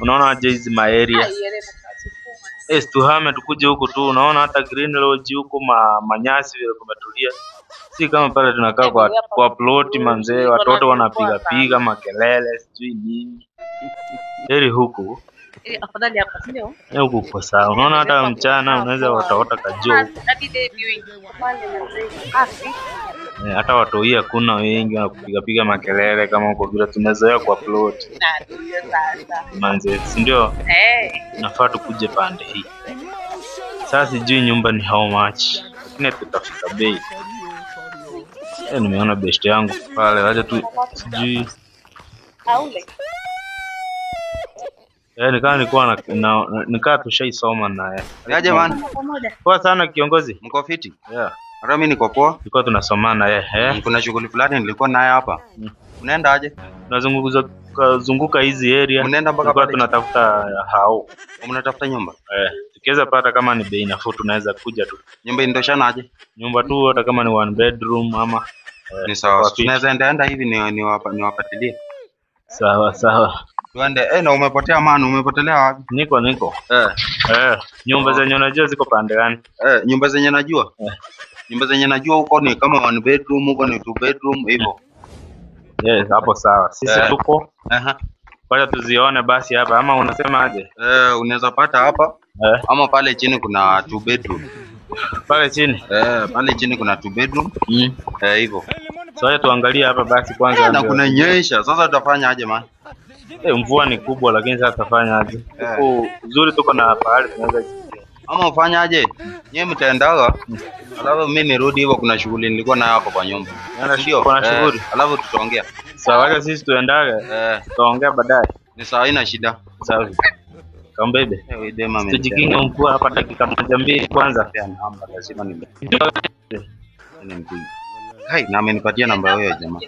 Unaona aje hizi maeria? Eh, tuhame tukuje huku tu, unaona hata Green Lodge huku manyasi vile kumetulia. Si kama pale tunakaa kwa ploti manzee, watoto wanapiga piga makelele sijui nini. Heri huku. Afadhali hapa, si ndio? Eh, huku kwa sawa. Unaona hata mchana unaweza wataota kajua huku. Hadi day viewing. Pale manzee. Safi. Eh, hata watoi hakuna wengi wanakupiga piga makelele kama huko vile tumezoea kwa plot. Na ndio sasa. Manze, si ndio? Eh. Nafaa tukuje pande hii. Sasa sijui nyumba ni how much, lakini tutafika bei. Eh, nimeona best yangu pale, wacha tu sijui. Aule. Eh, nikaa nilikuwa na nikaa tushaisoma naye. Niaje man? Pamoja. Poa sana kiongozi. Mko fiti? Yeah. Hata mimi niko poa. Tulikuwa tunasomana naye, eh. Kuna shughuli fulani nilikuwa naye hapa. Unaenda aje? Tunazunguka zunguka hizi area. Mnaenda mpaka Tulikuwa pale? tunatafuta hao. Mnatafuta nyumba? Eh, tukiweza pata kama ni bei nafuu tunaweza kuja tu. Nyumba inatoshana aje? Nyumba tu hata kama ni one bedroom ama Ni sawa. kwa fiti. Tunaweza enda enda hivi niwapatilie. Sawa sawa. Tuende. Eh, na umepotea man, umepotelea wapi? Niko niko. Eh, Eh, nyumba zenye unajua ziko pande gani? eh, nyumba zenye najua. Eh. Nyumba zenye najua huko ni kama one bedroom, huko ni two bedroom hivyo. Yes, hapo sawa. Sisi Eh. tuko Aha. wacha tuzione basi hapa ama unasema aje? Eh, unaweza pata hapa Eh, ama pale chini kuna two bedroom. pale chini. Eh, pale chini kuna two bedroom. Mm. Eh, hivyo. So wacha tuangalie hapa basi kwanza. Eh, na ndio. kuna nyesha. Sasa tutafanya aje man? Eh, mvua ni kubwa lakini sasa tutafanya aje? Eh. Huku uzuri tuko na pahali tunaweza jificha. Ama ufanye aje? Nyewe mtaendaga. Alafu mimi nirudi hivyo, kuna shughuli nilikuwa nayo hapo kwa nyumba. Ndio. Kuna shughuli. Eh, alafu tutaongea. Sawa, wacha sisi tuendage. Eh, Tutaongea baadaye. ni sawa, haina shida. Sawa. Kambebe. Eh, wewe dema amenipa Tujikinge mvua hapa dakika moja mbili kwanza. namba, lazima nimpige. Hai, na amenipatia namba huyo jamaa.